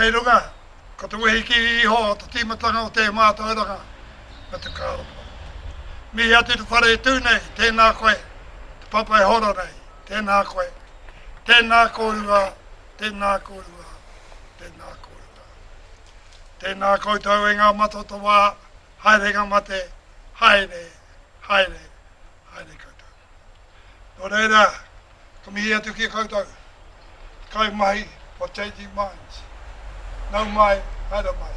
Kei runga, ko te wehi ki iho o te tīmatanga o tē mātauranga me te whakaaro. Mihi atu te whare e tū nei, tēnā koe, te papa e hora nei, tēnā koe, tēnā kōrua, tēnā kōrua, tēnā kōrua. Tēnā koutou e ngā mata o te wā, haere ngā mate, haere, haere, haere koutou. Nō reira, ka mihi atu ki a koutou, te kaimahi o Changing Minds. Nau mai, haere mai.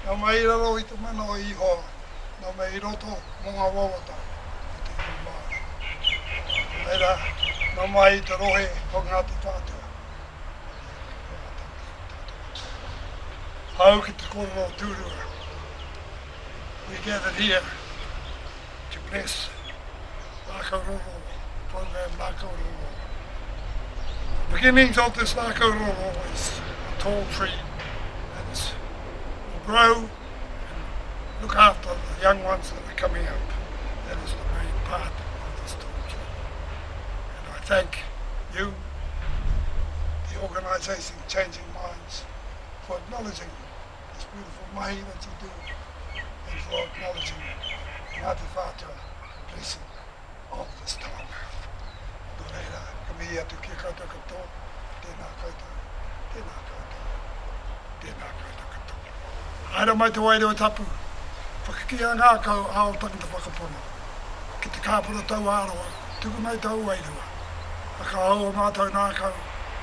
Nau mai i raro i te mana o Ihowa, nau mai i roto mō ngā wawata o te iwi Māori. Nō reira, nau mai i te rohe o Ngāti Whātua. Hau ki te kōrero tūrua. We gathered here to bless Rākau Roroa, program Rākau Roroa. The beginnings of this Rākau Roroa is a tall tree that will grow and look after the young ones that are coming up. That is the main part of this tall tree. And I thank you, the organisation Changing Minds, for acknowledging this beautiful mahi that you do and for acknowledging Ngāti Whātua blessing of this taonga. Nō reira, ka mihi atu ki a koutou katoa, tēnā koutou, tēnā koutou, tēnā koutou katoa. Haere mai te Wairua Tapu, whakakīa ngākau a ō tangata whakapono, ki te kāpura tauāroa, tuku mai tōu wairua, whakahou ō mātou ngākau,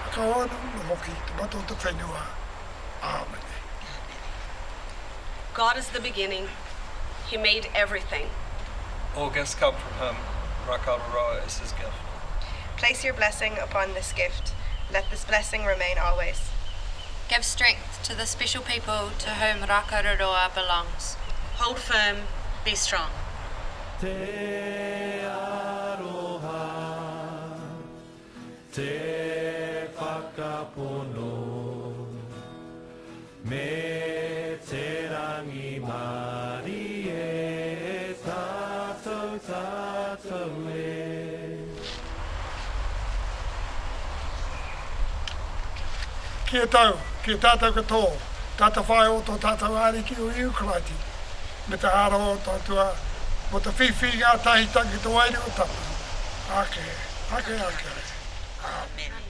whakahou anō hoki te mata o te whenua, Āmene. God is the beginning. He made everything. All gifts come from him. Rākau is his gift. Place your blessing upon this gift. Let this blessing remain always. Give strength to the special people to whom Rākau belongs. Hold firm, be strong. Te aroha, Te whakapono me te rangimarie tatou tatou e. Ki a tau, ki a tātou katoa, te atawhai o tō tātou Ariki o Ihu Karaiti, me te aroha o te Atua, mō te whiwhi ngātahitanga ki te Wairua Tapu, ake, ake, ake. Āmine.